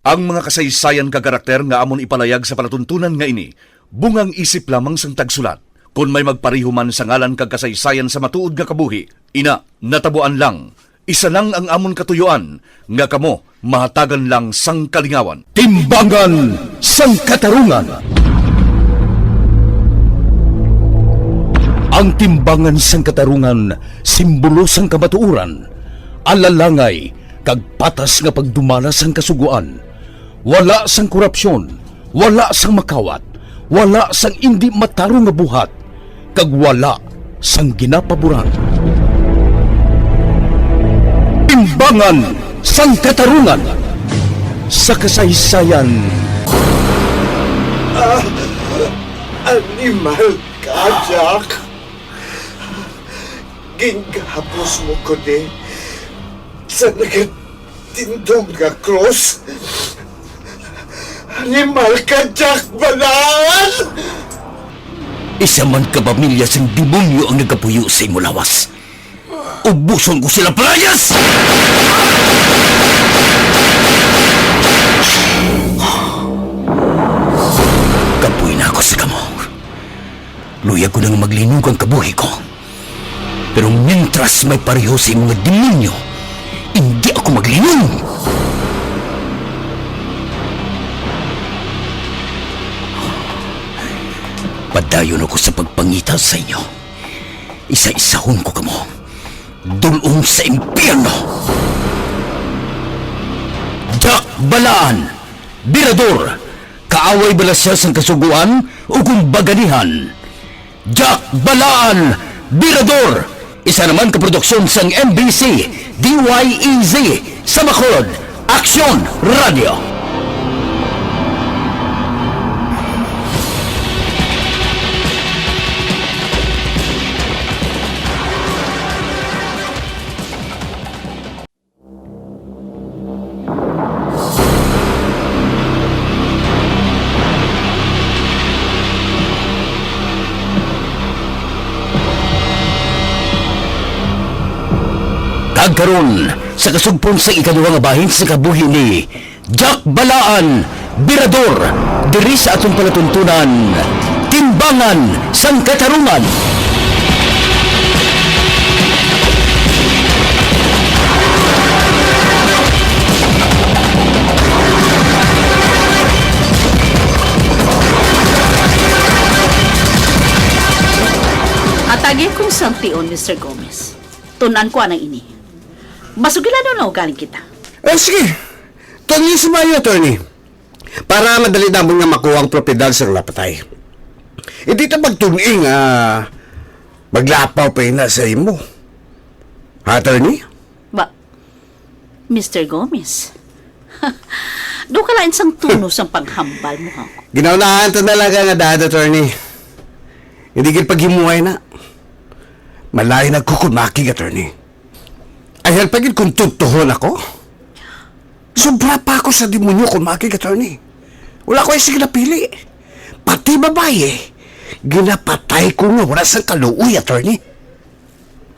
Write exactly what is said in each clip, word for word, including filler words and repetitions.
Ang mga kasaysayan kag karakter nga amon ipalayag sa palatuntunan nga ini, bungang isip lamang sang tagsulat. Kon may magpareho man sa ngalan kag kasaysayan sa matuod nga kabuhi, ina, natabuan lang. Isa lang ang amon katuyoan, nga kamo mahatagan lang sang kalingawan. Timbangan sang Katarungan. Ang timbangan sang katarungan, simbolo sang kamatuoran, alalangay, kag patas nga pagdumala sang Kasugoan. Wala sang korupsyon, wala sang makawat, wala sang indi matarong nga buhat, kag wala sang ginapaboran. Timbangan sang Katarungan sa kasaysayan. Ah, animal ka, Jack. Gingahapos mo ko ni sa nagatindog nga krus. Animal ka, Jack Balaan! Isa man ka pamilya sing demonyo ang nagapuyo sa imo lawas. Ubuson ko sila, palayas! Kapoy na ako sa kamo. Luyag ko nang maglinog ang kabuhi ko. Pero mintras may pareho sa imo nga demonyo, indi ako maglinog. Padayon ako sa pagpangita sa inyo. Isa-isahon ko kamo. Dul-ong sa impyerno. Jack Balaan, Birador, kaaway bala sia sang Kasugoan o kung baganihan? Jack Balaan, Birador, isa naman ka produksyon sang M B C, D Y E Z, sa Bacolod, Aksyon Radio. Kag karon, sa kasugpon sa ikaduha nga bahin sa kabuhi ni Jack Balaan, Birador, diri sa aton palatuntunan, Timbangan sang Katarungan. Atagi kong sangtion, Mister Gomez. Tun-an ko anang ini. Masugilanon na ugaling kita. Eh, sige. Tun-i sa maayo, attorney. Para madali namon nga makuha ang propiedad sa napatay. Hindi ta magtun-i nga maglapaw pa ina sa imo. Ha, attorney? Ba, Mister Gomez? Do ka lain sang tuno sang panghambal mo, ha? Ginaunahan ta na lang nga dad, attorney. Hindi gid paghimuhay na. Malain ako kun makig, attorney. Ay, hal pa gid kung tutuhon ako. Sobra pa ako sa demonyo kung makig, attorney. Wala ko isig napili. Pati babaye, ginapatay ko nga wala sang kaluoy, attorney.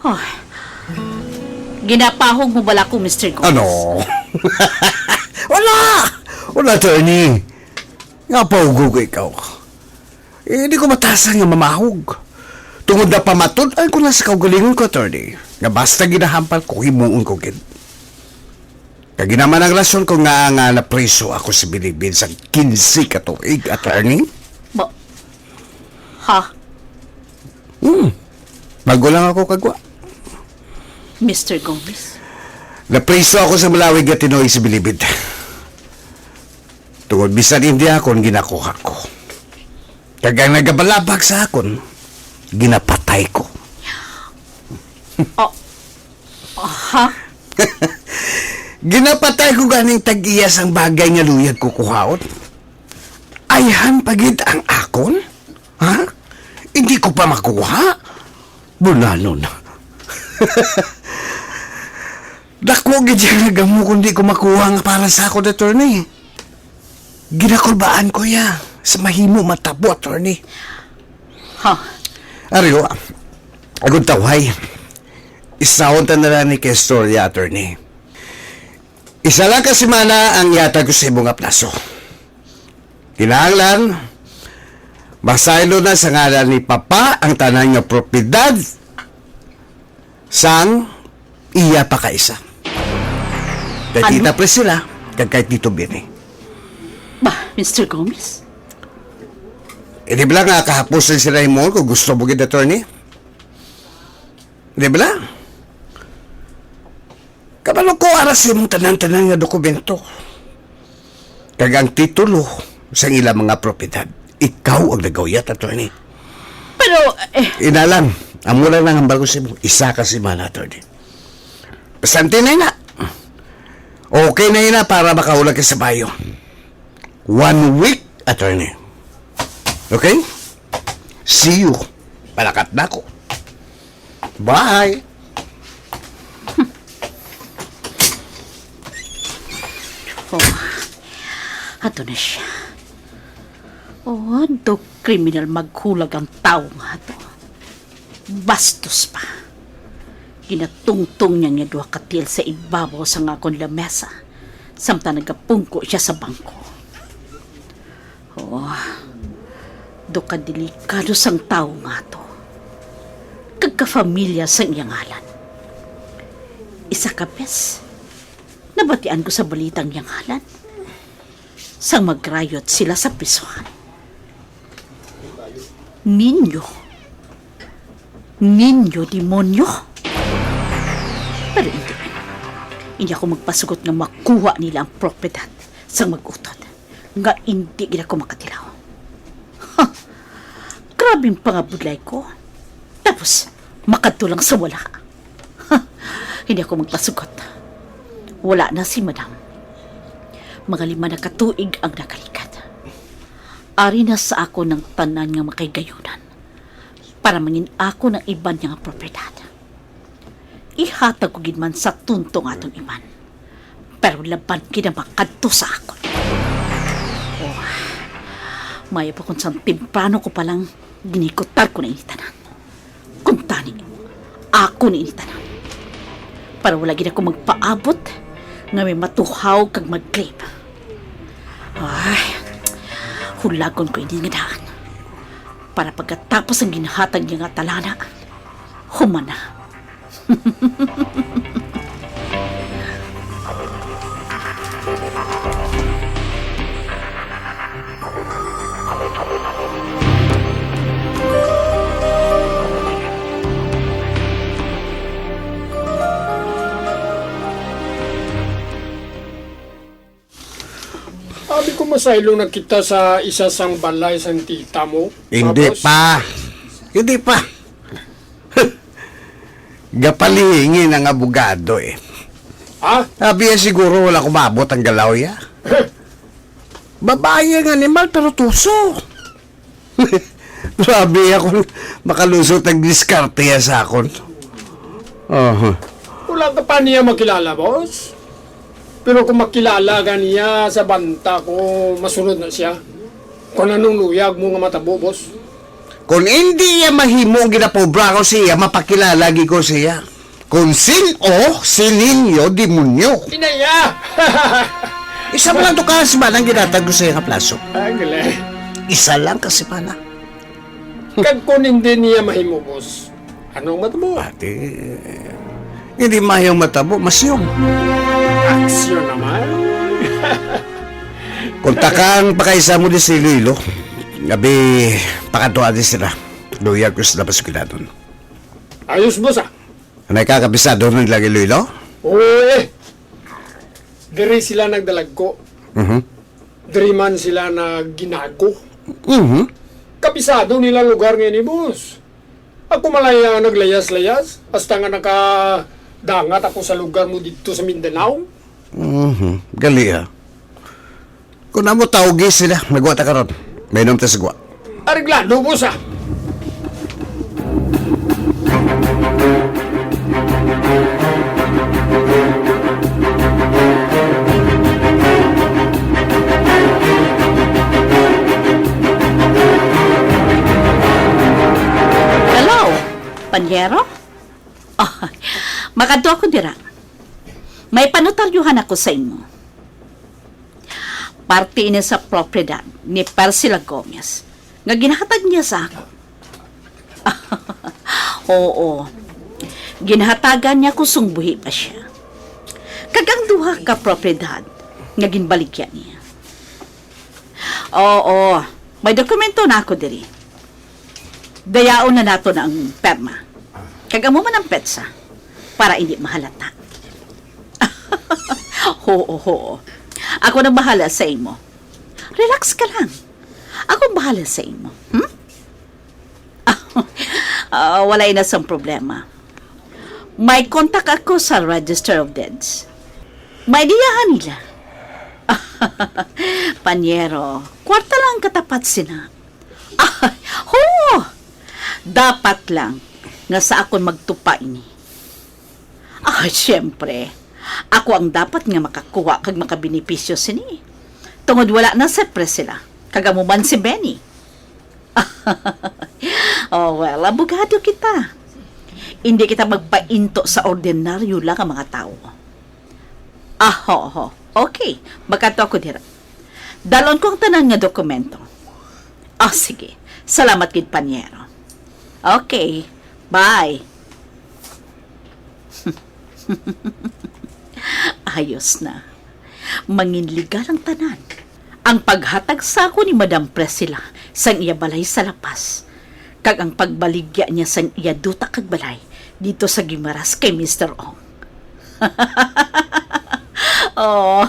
Oh, ginapahog mo bala ko, Mister Gomez? Ano? Wala! Wala, attorney. Nga pahugog ko ikaw. Eh, di ko matasan nga mamahog. Tungod na pamatud-an ko na sa kaugalingon ko, attorney, nga basta ginahampal ko, himuon ko gid. Kag ina man ang rason ko nga, nga napriso ako sa bilibid sa quince ka tuig, attorney. Ba-, ha? Hmm. Bago lang ako kagwa. Mister Gomez? Napriso ako sa malawig nga tinuig sa bilibid. Tungod bisan indi akon ginakuha ko. Kag ang nagabalabag sa akon, ginapatay ko. Oh. Ha? Ginapatay ko ganing tag-iya sang bagay nga luyag ko kuhaon. Ayhan pa gid ang akon? Ha? Hindi ko pa makuha? Bunanon. Dako gid siya nga gamo kung di ko makuha nga para sa akon, attorney. Ginakulbaan ko ya sa mahimo matabo, attorney. Ha? Ariwa, agon tawhay. Isawon ta na lang ni kay istorya, attorney. Isa lang ka semana ang ihatag ko sa imo nga plaso. Kinahanglan, masaylo na sa ngalan ni Papa ang tanan nga propiedad sang iya pa kaisa. Kay Ano? Tita Priscilla, kag kay Tito Benny. Ba, Mister Gomez? Eh, di ba nga kahapos na sila himuon kung gusto mo gid, attorney? Di ba? Kabalo ko ara sa imong tanan-tanan nga dokumento. Kag ang titulo sa ilang mga propiedad, ikaw ang nagawiyat, attorney. Pero, eh, Ina lang, amo lang ang hambal ko sa imo, isa ka semana, attorney. Bastante na ina. Okay na ina para makahulag ka sa bayo. One week, attorney. Okay? See you. Palakat na ako. Bye. Oh, ato na siya. Oh, ato kriminal maghulag ang tawo nga ato. Bastos pa. Ginatungtong niya nga duha ka tiil sa ibabaw sang akon lamesa, samtang nagapungko siya sa bangko. Oh, do ka delikado sang tawo nga ato, kag kafamilya sang iya ngalan. Isa ka bes, nabatian ko sa balita ang iya ngalan sang magrayot sila sa prisuhan. Ninyo. Ninyo, demonyo! Pero hindi man. Hindi ako magpasugot nga makuha nila ang propiedad sang mag-utod, nga hindi gid ako makatilaw. Ha! Grabing pangabudlay ko. Tapos, makadto lang sa wala. Ha! Hindi ako magpasugot. Wala na si Madam. Mga lima na ka tuig ang nakaligad. Ari na sa akon ang tanan nga makahigayunan para mangin-akon ang iban niya nga propiedad. Ihatag ko gid man sa tunto nga aton iban, pero laban gid ang makadto sa akon. Oh, maayo pa kung sang temprano ko pa lang ginhikutan ko na ini tanan. Kuntani, ako ni ini tanan. Para wala gid ako magpaabot nga may matuhaw kag mag-claim. Ay, hulagon ko ini nga daan. Para pagkatapos ang ginhatag niya nga talana, human na. Abi ko masaylo na kita sa isa sang balay sang tita mo. Hindi Tapos? pa. Hindi pa. Gapalingi ang abogado eh. Ha? Sabi niya siguro wala ko maabot ang galaw ya. Babae ang animal pero tuso. Grabe ako makalusot ang diskarte ya sa akon. Aha. Wala ka pa niya makilala, boss? Pero kung makilala ka niya sa banta ko, masunod na siya. Kung anong luyag mo nga matabo, boss? Kung hindi niya mahimo ang ginapobra ko siya, mapakilala gi ko siya. Kung sin-o, si ninyo, demonyo. Inaya! Isa mo lang to ka, si Manang ginatag ko siya nga plaso. Ah, galing. Isa lang ka, si Manang. Kag kung hindi niya mahimo, boss, anong matabo? Ate, hindi mahiyang matabo, masyong. Aksyon naman. Kung takang pakaisa mo di si Iloilo, gabi pakatuan di sila. Luyag ko sila pasukilanon. Ayos, boss, ah. Anay ka, kabisado ng lagi Iloilo? Oo, eh. Diri sila nagdalagko. Mhm. Diri man sila nagginago. Mhm. Kabisado nila lugar nga ini, boss. Ako malaya naglayas-layas, hasta nga nakadangat ako sa lugar mo didto sa Mindanao. Mhm. Gali, ah. Kung amo, tawgi sila. Magwa ta karon. Mainom ta sa gwa. Areglado, boss, ah. Hello, panyero? Oh, makadto ako dira. May panotaryuhan ako sa imo. Parte ini sa propiedad ni Persila Gomez nga ginhatag niya sa ako. Oo. Ginhatagan niya ko sung buhi pa siya. Kag ang duha ka propiedad nga ginbaligya niya. Oo, may dokumento na ako diri. Dayaon na nato na ang perma. Kag amo man ang petsa para hindi mahalata. Oo, oo. Ako na bahala sa imo. Relax ka lang. Ako bahala sa imo. Hmm? Ah, wala na sang problema. May kontak ako sa Register of Deeds. May diyahan nila. Panyero, kwarta lang katapat sina. Ah, ho! Dapat lang nga sa akon magtupa ini. Ah, siyempre, ako ang dapat nga makakuha kag makabenepisyo sini. Tungod wala na si Priscilla, kag amo man si Benny. Oh, well, abogado kita. Hindi kita magpainto sa ordinaryo lang nga mga tawo. Ah, ho, ho. Okay, magkadto ako dira. Dalon ko ang tanan nga dokumento. Ah, sige. Salamat gid, panyero. Okay, bye. Ayos na. Manginligal ang tanan. Ang paghatag sa ako ni Madam Priscilla sang iya balay sa La Paz, kag ang pagbaligya niya sang iya duta kag balay dito sa Guimaras kay Mister Ong. Oh,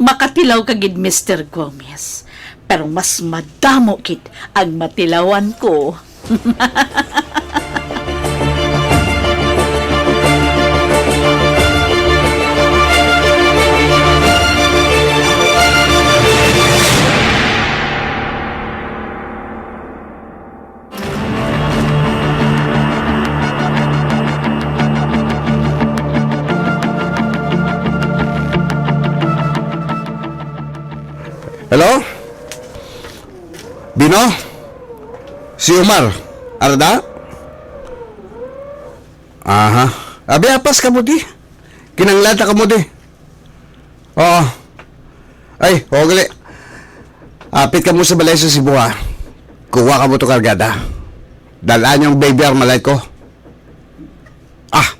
makatilaw ka gid, Mister Gomez. Pero mas madamo gid ang matilawan ko. Hello? Bino? Si Omar? Arda? Aha. Abi, apas kamo di. Kinanglan ta kamo di. Oo. Ay, oo, gali. Apit kamo sa balay sa Cebu, ha? Kuha kamo to kargada. Dalaan yung baby armalite ko. Ah,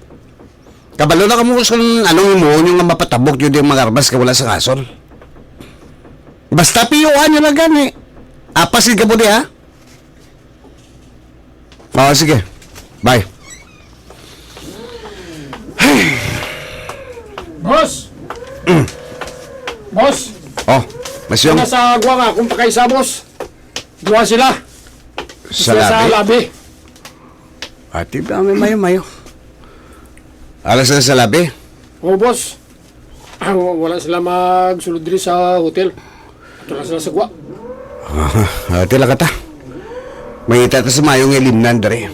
kabalo na kamo kung anong imuon yung nga mapatabok yun yung mga armas ka wala sa kason. Basta piyuan nyo lang gani. Apas yung kamo di, ha? Oo, sige. Bye. Boss! Mm. Boss! Oh, Masyong. Nasa agwa nga akong pakaisa, boss. Duha sila. Sa Sila sa labi? Labi. Ati ba, may mayo-mayo. Alas na sa labi? Oo, boss. Ah, wa-, wala sila magsulod diri sa hotel. Ato lang sila sa gwa. Ah, ati lang kata. Mangita ta sa mayo nga ilimnan diri.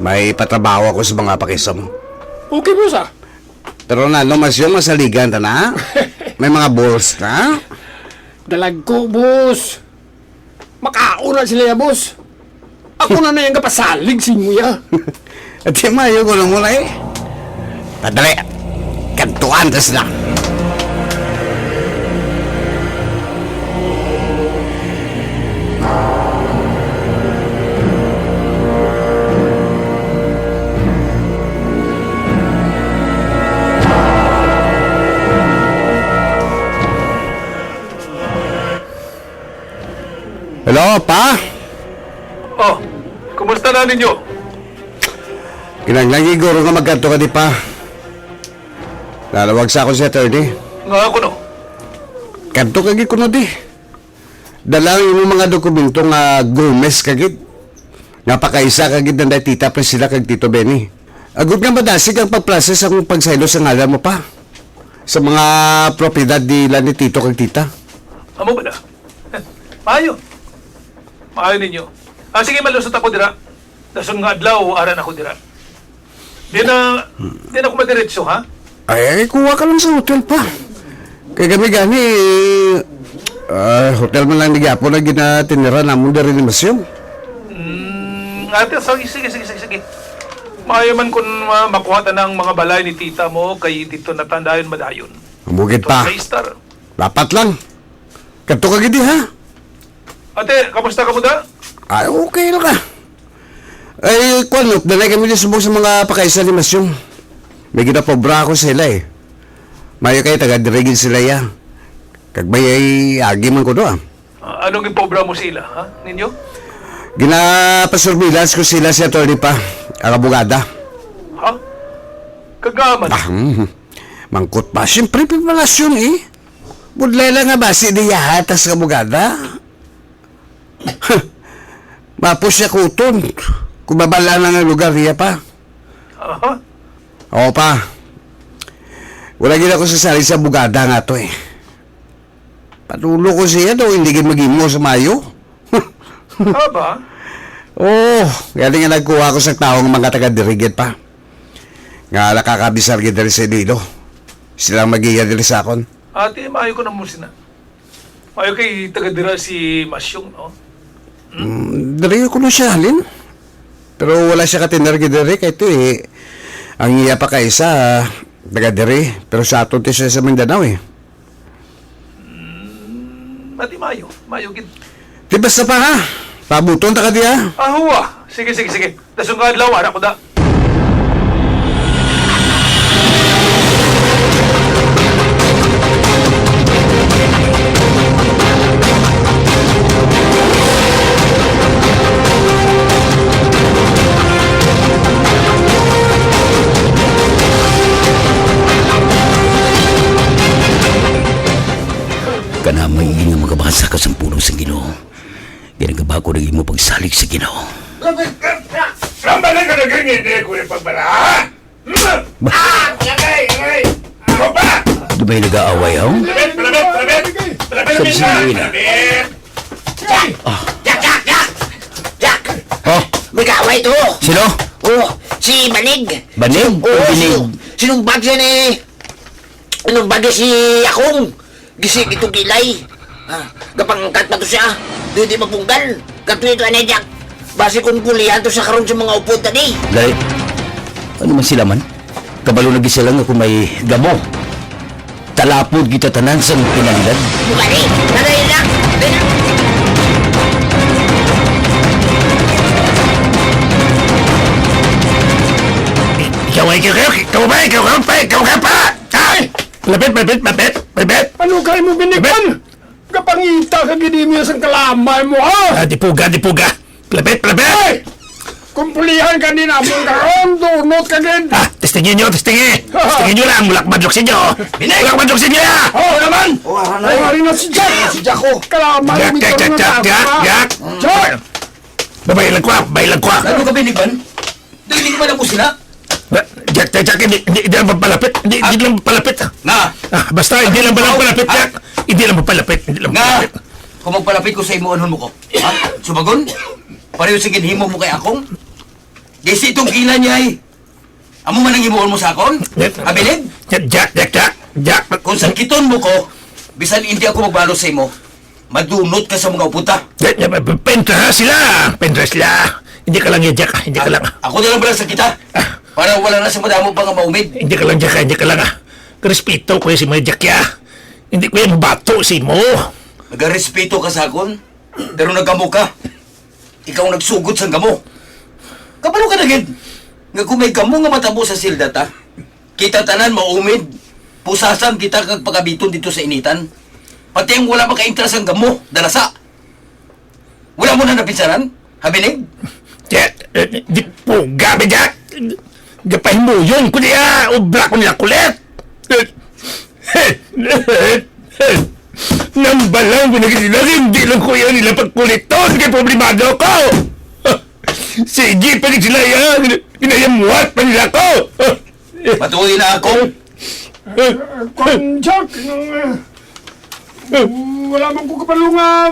May patrabaho ako sa mga pakisa mo. Okay, boss, ah. Pero na, no, mas yung masaligan ta na. May mga balls na. Dalagko, boss. Makaon na sila ya, boss. Ako na na yung kapasalig sa inyo ya. At yung mayo ko lang mula eh. Padali. Kantuan ta sila. Hello, pa? Oh, kumusta na ninyo? Kinahanglan siguro nga magkadto ka di pa. Nalawag sa ako si attorney. Nga ako, no? Kadto ka gid kuno di. Dala ang imong mga dokumento nga Gomez ka gid. Nga pakaisa ka gid nanday Tita Priscilla kag Tito Benny. Agud nga madasig ang pag-process akong pagsaylo sa ngalan mo pa. Sa mga propiedad nila ni Tito kag Tita. Amo ba na? Maayo. Maayo ninyo. Ah, sige, malusot ako dira. Dason nga adlaw, aran ako dira. Di na, di na ako madiretso, ha? Ay, ay, kuha ka lang sa hotel pa. Kay kami gani, ah, hotel man lang ni Gapo na ginatinira namon diri ni Masyong. Mm, ate, sige, sige, sige, sige, sige. Maayo man kun, ah, makuha ta na ang mga balay ni tita mo kay dito na ta dayon madayon. Amugit pa. Kay Star. Dapat lang. Kadto ka gid, ha? Ate, kamusta ka mo da? Ay, okay lang ka. Ay, kwan, no, danay kami ni subong sa mga pakaisa ni Masyong. May ginapobra ako sa ila, eh. Mayo kay taga diri gid sila, ya. Kag may agi man ko do, ah. Ah, anong ipobra mo sila, ha? Ninyo? Ginapasurveillance ko sila si attorney pa, ang abogada. Ha? Kagaman? Ah, hmm. Mangkot pa. Siyempre, preparasyon, eh. Budlay lang nga basi diya hatas nga abogada. Mapos siya kuton. Kung babala na nga lugar niya pa. Aha. Oo pa. Wala gid ako sasalig sa abogada nga to, eh. Patulo ko siya daw, hindi gid maghimo sa mayo. Aba? Oh, gani nga nagkuha ko sa taong mga taga diri gid pa. Nga nakakabisar gid diri sa Iloilo. Sila ang magiya diri sa akon. Ate, maayo ko na mo sina. Maayo kay taga dira si Masyong, no? Mm, diri ko na siya halin. Pero wala siya katiner gid diri kay to, eh. Ang iya pa kaisa, taga diri, pero sa aton ti siya sa Mindanao, eh. Mm, mati maayo. Maayo gid. Di basta pa, ha? Pabuton ta ka diya. Ah, huwa. Sige, sige, sige. Dasong ka adlaw, ara ko da. Kana may nga makabasa ka sang pulong sang Ginoo. Ginagaba ko na imo pagsalig sa Ginoo. Ang balik ka na ganyan, hindi ko yung pagbala, ha? Ah! Lagay! Lagay! Ako ba? Di ba yung nag-aaway, oh? Palabit! Palabit! Palabit! Palabit! Sabi sa iyo, Ina. Palabit! Jack! Ah. Jack! Jack! Jack! Jack! Oh? May kaaway to. Sino? Oh, si Banig. Banig? Oh, Banig. Sinu-, sinumbag siya ni, sinumbag siya si Akong. Gisi itong kilay. Ah, gapangangkat na to siya. Di, di mapunggan. Katuyo to, anay, Jack. Basi kung kulihan to sa karon sa mga upod tani. Dali. Ano man sila man? Kabalo na gid sila nga kung may gamo. Talapod kita tanan sa pinalidad. Bukari, tagay, Jack. Dali. Ikaw ay ikaw, ikaw, ikaw ba? Ikaw ka pa, ikaw ka pa! Ay! Lapit, lapit, lapit, lapit! Ano kay mo, Binigban? Lapit! Kapangita ka gid niya sang kalamay mo, ha? Ah, di puga, di puga. Palapit, palapit! Ay! Kung pulihan ka ni namon karon, dunot ka gid. Ah, testingin nyo, testingin. Testingin nyo lang, mulak madlok sa inyo. Binig! Mulak madlok sa inyo, ah! Oh, naman! Oh, aray na. Oh, aray na si Jack. Si Jack, oh. Kalamay Jack, mo Jack, ito Jack, nga Jack, Jack, tama. Jack! Jack! Babay lang ko, ah. Babay lang ko, ah. Ano ka, Binigban? Dili man ako sila. Ba, Jack, Jack, Jack, hindi, hindi, hindi lang palapit. Hindi, hindi Ah. lang palapit, ah. Nga. Ah, basta, hindi lang pala Ah. palapit, Ah. Jack. Hindi lang palapit, hindi lang Nga. palapit. Kung magpalapit ko sa imo, anhon mo ko? Ha? Subagon? Pareho sa ginhimo mo kay Akong? Gisi itong kila niya, eh. Amo man ang himuon mo sa akon? Jack. Abilib? Jack, Jack, Jack, Jack. Kung sakiton mo ko, bisan hindi ako magbalos sa imo, madunot ka sa mga uputa. Jack, Jack, pa-, paintra sila. Paintra sila. Hindi ka lang yan, Jack, ah. Hindi ka Ah, lang, ah. Ako na lang pala sa kita. Ah. Para wala na sa madamo pa nga maumid. Hindi ka lang, Jack, ah. Hindi ka lang, ah. Respeto ko si mga Jack, ya. Hindi ko yan bato si mo. Nagarespeto ka sa akon, pero nagamo ka. Ikaw ang nagsugod sang gamo. Kabalo ka na gid nga kung may gamo nga matabo sa silda ta, kita tanan maumid, pusasan kita kag pagabiton dito sa initan. Pati ang wala makaintra sang gamo, dalasa. Wala mo na napinsaran? Habilig? Jack, eh, di puga ba, Jack? Gapahimuyon ko niya, obra ko nila kulit. Nang balang pinagdila, hindi lang ko yan nila pagkuliton, kay problemado ko. Sige, pwede sila yan. Pinayamuhat pa nila ko. Matuloy na ako. Eh, kung Jack, nang, eh, wala man ko kapalo nga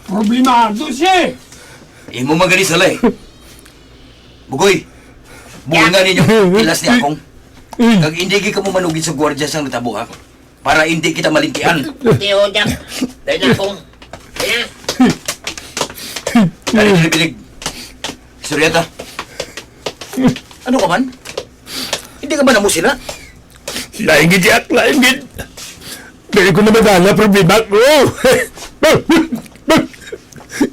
problemado siya eh. Imo magani sala eh. Bugoy, buhay nga ninyo, ilas ni akong. Kag hindi gid kamo manugid sa gwardiya sang natabo, ha? Para hindi kita malintian. Tiyo, Jack. Dahil na akong. Kaya. Dali, dali, bilig. Istorya ta. Ano ka man? Hindi ka ba namo sila? Lain gid, Jack, lain gid. Dili ko na madala problema ko.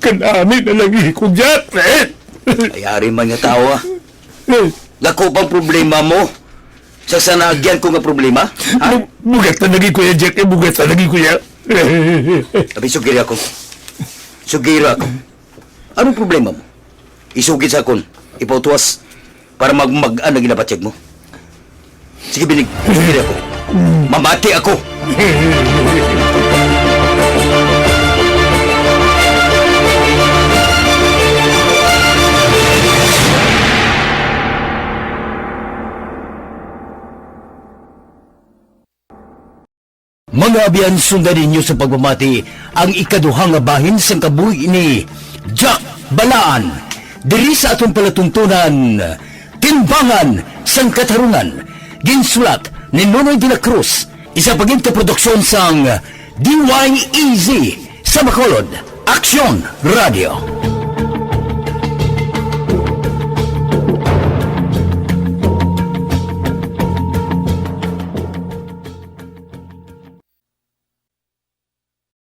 Kanami na lang ko, Jack. Ay, ari man nga tawo, ah. Dako pang problema mo sa sanagyan ko nga problema? Ha? Bu-, bugatan lagi, Kuya Jack, eh, bugatan lagi, Kuya. Abi, sugiri ako. Sugiri ako. Anong problema mo? Isugid sa akon. Ipautuas para magmag-an ang ginabatyag mo. Sige, Binig. Sugiri ako. Mamati ako. Mga abyan, sundan ninyo sa pagpamati ang ikaduha nga bahin sang kabuhi ni Jack Balaan, diri sa aton palatuntunan, Timbangan sang Katarungan. Ginsulat ni Nonoy de la Cruz, isa pagin ka produksyon sang D Y E Z sa Bacolod, Aksyon Radio.